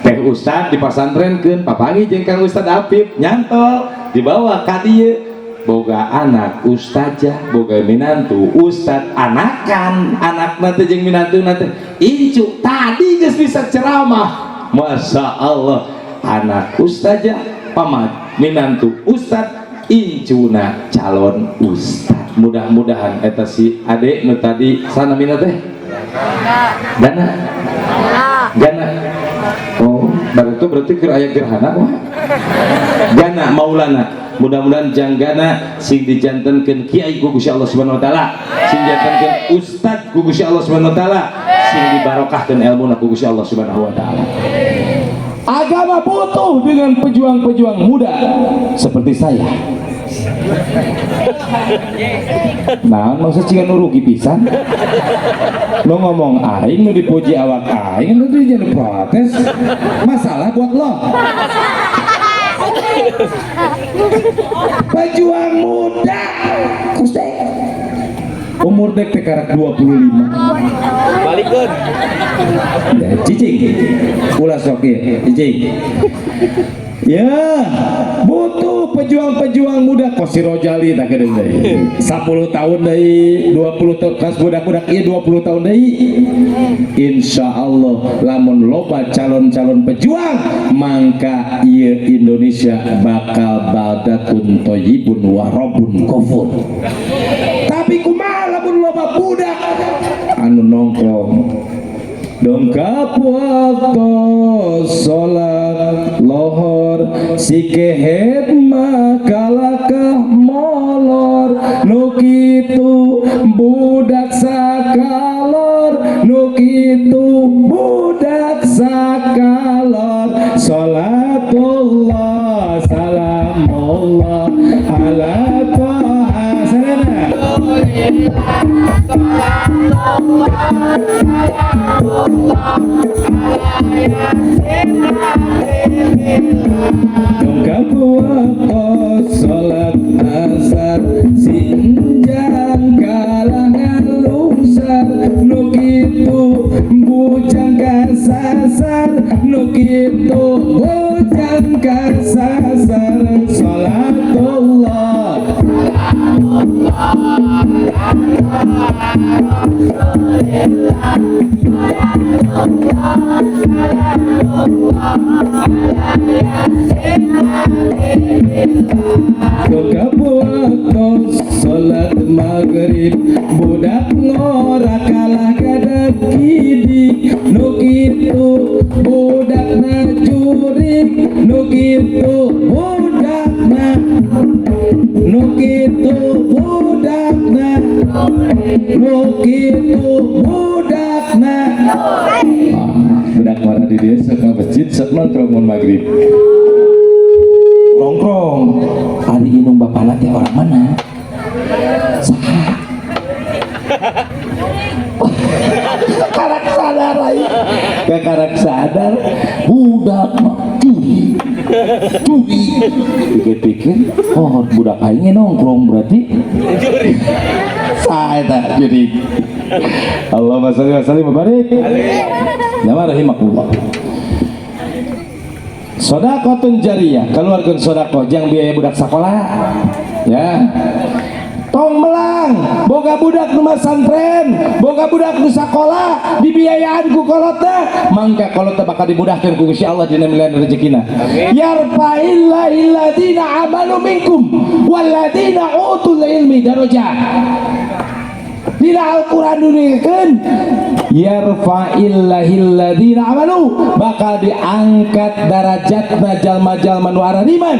teh. Ustad dipasantrenkeun, papanggih jeung Kang Ustad Apip, nyantol dibawa ka dieu, boga anak ustazah, boga minantu ustad, anakan anak nanti jeung minantu nanti incu tadi geus bisa ceramah. Masya Allah, anak ustazah, pamat minantu ustad, incuna calon ustad. Mudah-mudahan eta si adek nu tadi sana mina teh Gana Gana, oh baru itu berarti keur aya gerhana. Wah, Gana Maulana, mudah-mudahan jang Gana sing dijantenkeun kiai ku Gusti Allah Subhanahu wa taala, sing dijantenkeun ustad ku Gusti Allah Subhanahu wa taala, sing dibarokahkeun ilmuna ku Gusti Allah Subhanahu wa taala. Agama butuh dengan pejuang-pejuang muda seperti saya. Nah, maksud ciga nu rugi pisan. Lo ngomong aing nu dipuji awak aing nu jadi protes. Masalah buat lo. Pejuang muda. Kuste. Umur dek teh karak 25.
Balikeun.
Ya, cicing. Ulah sok ieu, cicing. Ya, butuh pejuang-pejuang muda kos si Rojali tak keudeung deui. 10 tahun deui, 20 tahun kas budak-budak ieu 20 tahun deui. Insya Allah lamun loba calon-calon pejuang, mangka ieu Indonesia bakal baldatun thayyibun wa rabbun ghafur. Tapi kumaha lamun loba budak anu nongkrong dongkap waktu salat lohor, si kehed mah kalakah molor, nu kitu budak sakalor, nu kitu budak sakalor. Salatullah salamullah ala Toha sarana. Dongkap waktu salat asar, si enjang kalah ngalungsar, nu kitu bujang kasasar, nu kitu bujang kasasar. Salatullah. Dongkap waktu salat maghrib, budak ngora kalah gadak kidik, nu kitu budakna jurig, nu kitu budakna, nu kitu budakna, nu kitu budakna. Ah, budak mana di desa ke masjid sok nongkrong mun maghrib nongkrong. Ari indung bapana teh orang mana, saha? Karak sadar ai, karak sadar budak mah curi curi. Pikir-pikir, oh, budak aing nongkrong berarti saya tak jadi. Allahumma sholli wa sallim wa barik. Jamaah rahimakumullah. Sodaqotun jariyah, keluarkan sodakoh jang biaya budak sekolah ya. Tong melang boga budak nu masantren, boga budak nu sakola dibiayaan ku kolotna, mangka kolotna bakal dimudahkeun ku Gusti Allah dina milihan rezekina. Yarfa'illahilladina amanu minkum walladina utul ilmi darajat. Dina Al-Qur'an duningakeun yarfa'illahilladina amanu, bakal diangkat darajatna jalma-jalma nu araniman,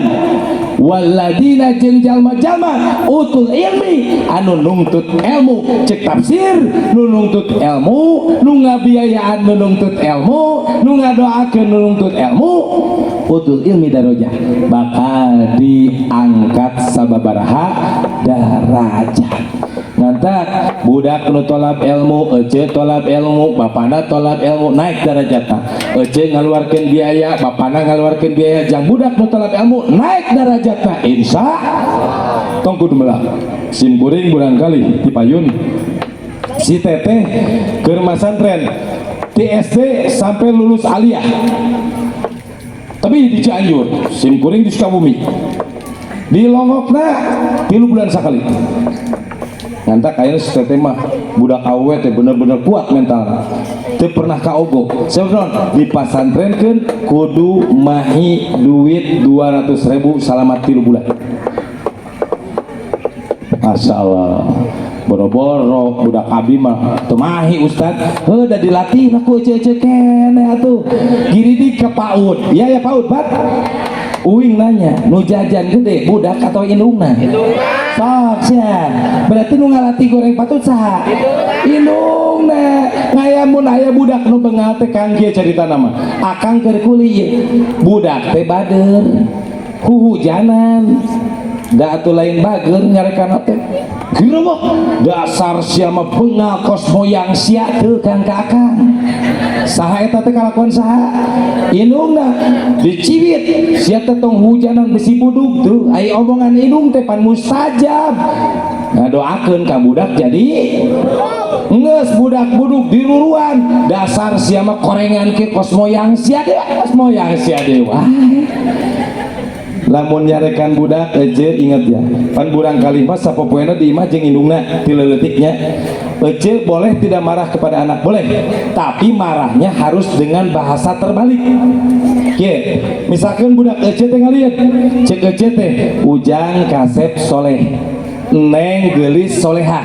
walladina jeung jalma-jalma utul ilmi anu nungtut ilmu. Cek tafsir, nu nungtut ilmu, nu ngabiayaan nu nungtut ilmu, nu ngadoakeun nu nungtut ilmu, utul ilmi darajah, bakal diangkat sababaraha darajat. Ngantak budak nu tolab ilmu, ece tolab ilmu, bapana tolab ilmu, naik darajatna. Ece ngaluarkeun biaya, bapana ngaluarkeun biaya jang budak nu tolab ilmu, naik darajatna, insya. Tong kudu melah sim kuring barangkali di payun si teteh keur masantren ti SD sampai lulus aliyah, tapi di Cianjur, sim kuring di Sukabumi, di Longokna 3 bulan sekali. Ngantak kayaknya si teteh mah budak awewe teh bener-bener kuat mental, teu pernah kaogok. Sebenarnya di pasantrenkeun kudu mahi duit 200 ribu selama 3 bulan. Masya Allah, boro-boro budak abi mah teu mahi, Ustad. Heuh, da dilatih ku ece-ece keneh atuh giridig ke PAUD ya, ya PAUD bat. Uing nanya, nu jajan gede budak atau indungna? Sok sia, berarti nu ngalatih goreng patut saha? Indungna. Ngayamun aya budak nu bengal teh, kang, kieu carita nama akang keur kuli ieu budak teh bader huhujanan, da atuh lain bager nyarekan teh. Kira mah dasar sia mah bengal kos moyang sia teu kang ka akang. Saha eta teh, kalakuan saha? Indungna. Diciwit, sia teh tong hujanan besi buduk tuh. Ai omongan indung teh pan mustajab. Nah, doakeun ka budak jadi geus budak buduk diruruan, dasar sia mah korengan ke kos moyang sia dewa, kos moyang sia dewa. Lamun nyarekan budak ece, ingat ya, pan burang kali mah sapopoena di imah jeung indungna ti leuletiknya. Ece boleh tidak marah kepada anak, boleh, tapi marahnya harus dengan bahasa terbalik. Oke, misalkan budak ece teh ngaliat, cek ece teh Ujang kasep soleh, Neng gelis solehah.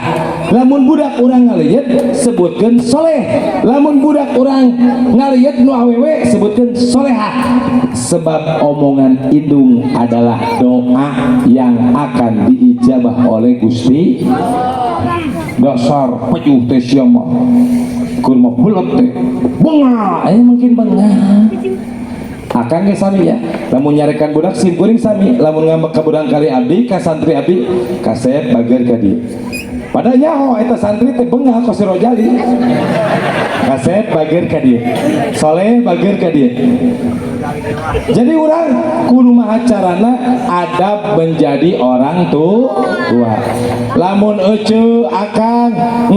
Lamun budak urang ngaliat, sebutkan soleh. Lamun budak urang ngaliat nu awewe, sebutkan solehah. Sebab omongan indung adalah doa yang akan diijabah oleh Gusti. Dasar pejuh teh sia mah, keur mah bulet teh bengah, eh mungkin bengah. Akang ge sami ya, lamun nyarekan budak sim kuring sami. Lamun ngambek ka budak kali abdi, ka santri abdi, kasep bager ka dieu, padahal nyaho eta santri teh bengah kos si Rojali. Kasep bager ka dieu, soleh bager ka dieu. Jadi orang kudu maha carana adab menjadi orang tua. Lamun ece akang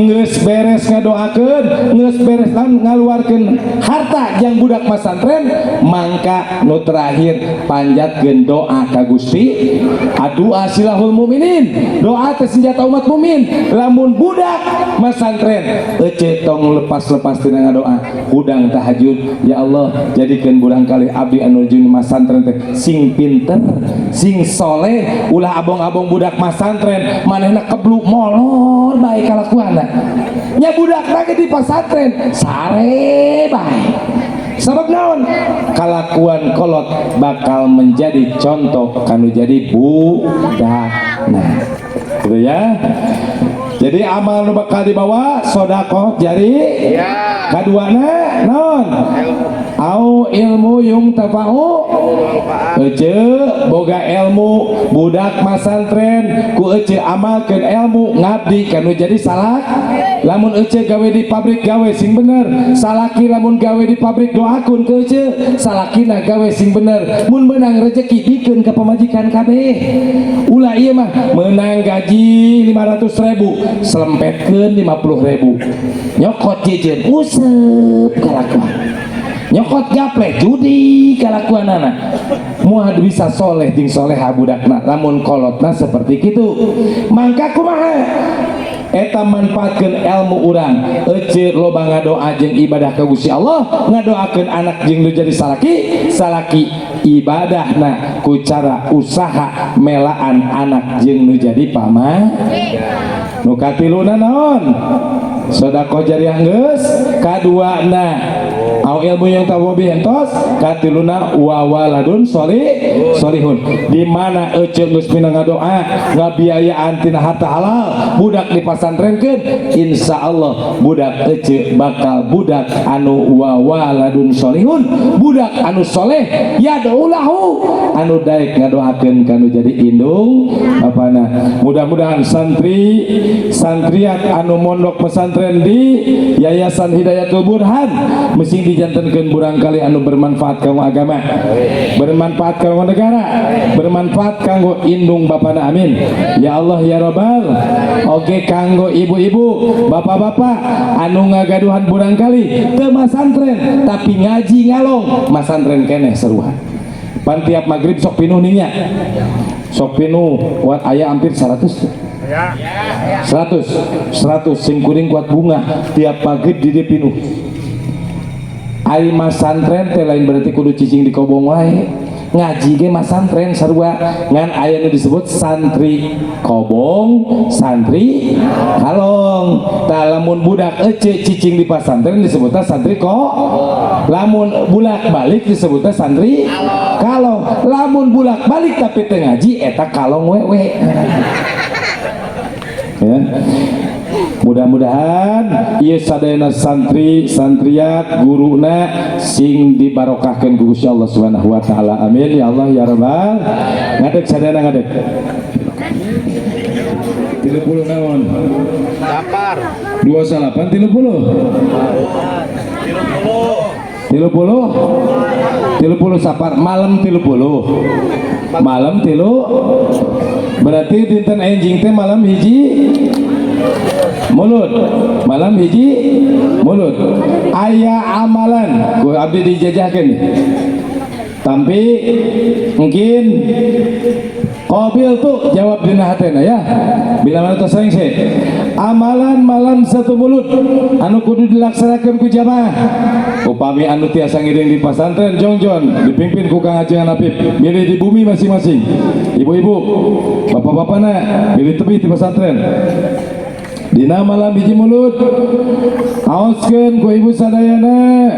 geus beres ngadoakeun, geus beres lan ngaluarkeun harta jang budak masantren, mangka nu terakhir panjatkeun doa ka Gusti. Doa silahul mukminin, doa teh senjata umat mukmin. Lamun budak masantren, ece tong lepas-lepas tina ngadoa, hudang tahajud, ya Allah, jadikeun burang kali abdi anu jeung masantren teh sing pinter, sing soleh, ulah abong-abong budak masantren manehna keblu molor bae kalakuanna. Nya budak lagi di pasantren sare bae. Sabab naon? Kalakuan kolot bakal menjadi contoh kanu jadi budak. Nah, gitu ya. Jadi amal nu bakal dibawa sodakoh jari
Ya.
kaduana naon? Au ilmu yuntafa'u. Ece boga ilmu, budak masantren ku ece amalkeun ilmu, ngabdi kanu jadi salah. Lamun ece gawe di pabrik, gawe sing bener. Salaki lamun gawe di pabrik, doakeun ke ece salakina gawe sing bener. Mun menang rezeki, bikeun ka pamajikan kabeh. Ulah ieu mah menang gaji 500 ribu, selempetkeun 50 ribu, nyokot jejen, usep kalakuan, nyokot gaplek, judi kalakuanana. Moal bisa soleh jeung soleha budakna lamun kolotna seperti itu. Mangka kumaha eta manfaatkeun ilmu urang? Ece loba ngadoa jeung ibadah ka Gusti Allah, ngadoakeun anak jeung nu jadi salaki. Salaki ibadahna ku cara usaha melaan anak jeung nu jadi pama. Nu katiluna naon? Sedekah jariah geus, kaduana au ilmu yuntafa'u bihi entos, katiluna wa waladun solih solihun. Di mana ece geus pinang ngadoa, ngabiayaan tina harta halal, budak dipasantrenkeun, insya Allah budak ece bakal budak anu wa waladun solihun, budak anu soleh, yad'ulahu, anu daek ngadoakeun kanu jadi indung bapana. Mudah-mudahan santri santriat anu mondok pesantren di Yayasan Hidayatul Burhan mesti dijantenkeun burangkali anu bermanfaat kanggo agama, bermanfaat kanggo negara, bermanfaat kanggo indung bapana. Amin ya Allah ya Robbal. Oke, kanggo ibu-ibu, bapak-bapak anu ngagaduhan burangkali teu masantren tapi ngaji ngalong, masantren keneh seruan. Pan tiap maghrib sok pinuh ninya, sok pinuh kuat, aya hampir 100 100 100. Sing kuring kuat bunga tiap maghrib di dieu pinuh. Ari masantren teh lain berarti kudu cicing di kobong wae. Ngaji ge masantren sarua, ngan aya nu disebut santri kobong, santri kalong. Tah, lamun budak ece cicing di pasantren disebutnya santri kok, lamun bulak balik disebutnya santri kalong, lamun bulak balik tapi teu ngaji eta kalong wewe ya. Mudah-mudahan ieu sadayana santri santriat, guruna sing dibarokahkeun ku Gusti Allah Subhanahu wa taala. Amin ya Allah ya rabbal. Ngadeg sadayana, ngadeg. 30 naon?
Dapar.
28 30 30 30 Sapar, malam 30, malam tilu, berarti dinten enjing teh malam hiji Mulud, malam hiji Mulud. Aya amalan ku abdi dijajahkeun nih. Tapi mungkin qabil tuh jawab dina hatena ya. Bila mana tos sih amalan malam satu Mulud anu kudu dilaksanakan ku jamaah. Upami anu tiasa ngiring di pasantren jongjon dipimpin ku Kang Ajengan Apip, milih di bumi masing-masing. Ibu-ibu, bapak-bapak na milih tepi di pesantren. Dina malam hiji Mulud, aoskeun ku ibu sadayana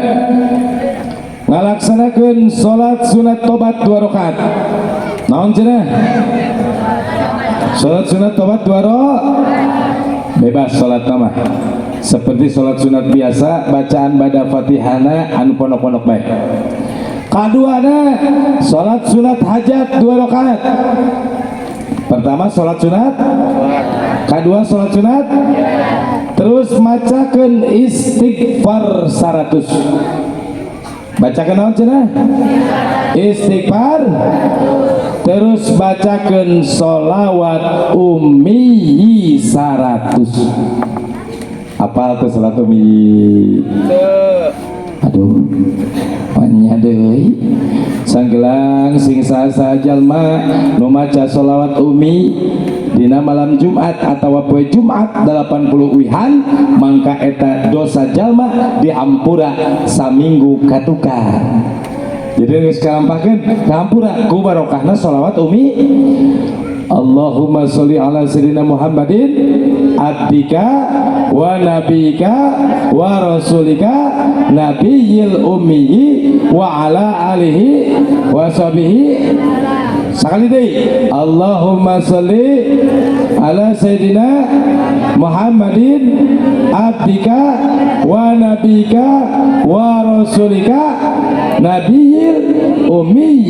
ngalaksanakeun salat sunat tobat dua rakaat. Naon cenah? Salat sunat tobat dua rakaat. Bebas salat mah seperti salat sunat biasa, bacaan bada Fatihana anu pondok-pondok baik. Kaduana salat sunat hajat dua rakaat. Pertama salat sunat, kedua salat sunat, terus macakeun istighfar 100. Bacakeun naon cenah? Istighfar. Terus bacakeun sholawat ummi 100. Apal tuh salat ummi? Aduh, banyak deui. Sanggelang sing saha jalma nu maca sholawat umi dina malam Jumat atau poe Jumat 80 uihan, mangka eta dosa jalma dihampura saminggu katukar. Jadi geus kalampahkeun kahampura ku barokahna sholawat umi. Allahumma sholli ala sayyidina Muhammadin abdika wa nabika wa rasulika nabiyil ummi wa ala alihi wa sahbihi. Sekali deui, Allahumma sholli ala sayyidina Muhammadin abdika wa nabika wa rasulika nabiyil ummi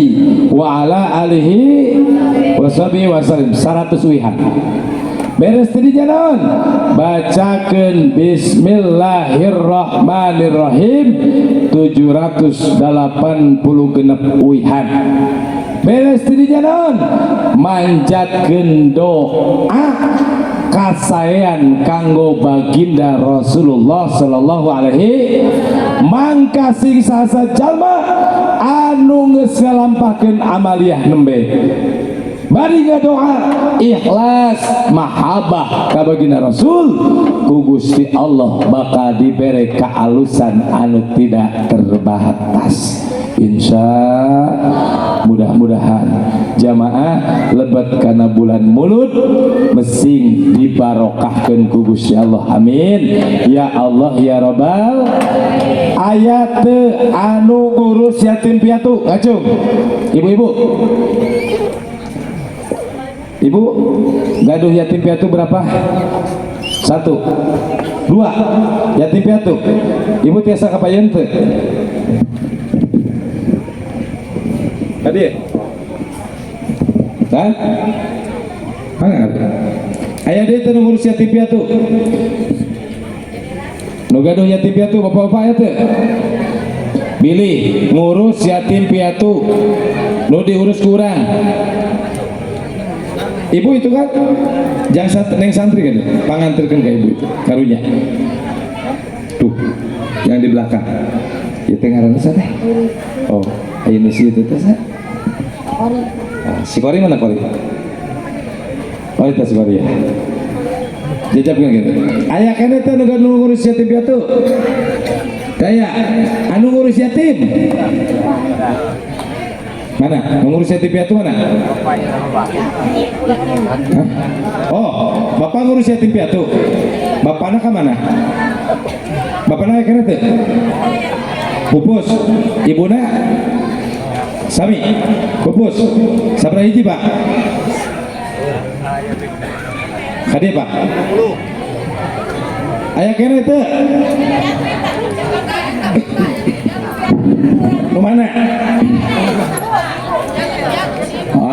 wa ala alihi wa sahbihi wa sallim. 100 uihan. Beres tadi naon? Bacakeun bismillahirrahmanirrahim 780 genep uihan. Beres tadi naon? Manjatkeun doa kasaean kanggo baginda Rasulullah sallallahu alaihi. Mangka sing saha jalma anu geus ngalampahkeun amaliyah nembe bari ngadoa ikhlas mahabbah ka baginda Rasul, ku Gusti Allah bakal dibere kealusan anu tidak terbatas. Insya mudah-mudahan jamaah lebet karena bulan Mulud mesing dibarokahkeun ku Gusti Allah. Amin ya Allah ya Rabbal. Aya teu anu ngurus yatim piatu? Ngacung ibu-ibu. Ibu gaduh yatim piatu berapa? Satu, dua yatim piatu. Ibu tiasa kapayeun teu? Tadi? Hah? Mana? Aya deui teu nu ngurus yatim piatu? Nu gaduh yatim piatu bapak-bapak aya teu? Bilih ngurus yatim piatu nu diurus kurang. Ibu itu kan jangan neng santri kan, panganterkeun ke ibu itu karunya. Tuh, yang di belakang. Ieu teh ngaranna saha teh? Oh, aya nu si itu teh saha? Ah, si Kori mana Kori? Oh, itu si Kori ya. Jajab kan gitu. Aya keneh teh nu ngurus yatim piatu? Kaya anu ngurus yatim. Mana? Mengurus yatim piatu mana? Hah? Oh, bapak ngurus yatim piatu. Bapaknya ke mana? Bapaknya kena teh? Pupus. Ibuna? Sami. Pupus. Sabaraha hiji, Pak? Kade, Pak? Aya keneh teu? Nu mana?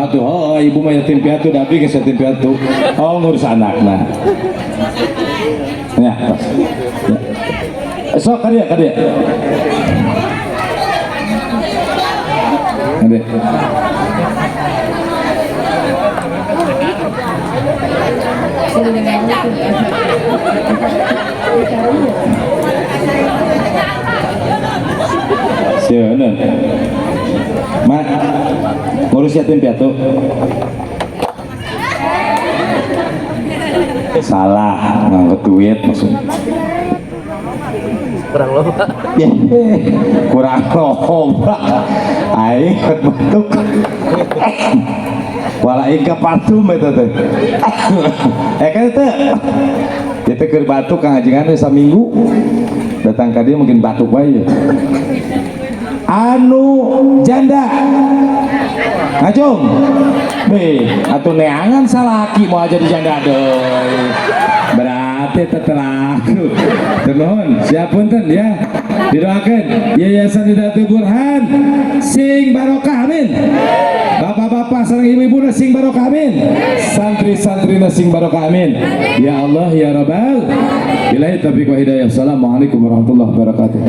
Aduh, oh, ibu mah yatim piatu, tapi geus yatim piatu. Oh, ngurus anakna. Ya, tos. Ya. Sok kadieu, kadieu. Kadieu. Sieun. Mak, ngurus yatim piatu. Salah, nganggo duit maksudnya.
Kurang loba.
Kurang loba. Aing batuk. Wala aing ka parfum eta teh. Eh kan teh. Itu keur batuk kang ajengan we saminggu. Datang ka dieu mungkin batuk wae. Anu janda. Ngacung. Beh, atuh neangan salaki mau aja di janda deui. Berarti tetelaku. Ternuhun, siap punten ya. Didoakan Yayasan Hidayatul Burhan sing barokah, amin. Bapak-bapak sareng ibu-ibu sing barokah, amin. Santri-santri sing barokah, amin. Ya Allah ya Rabbal. Billahi taufiq wa hidayah. Assalamualaikum warahmatullahi wabarakatuh.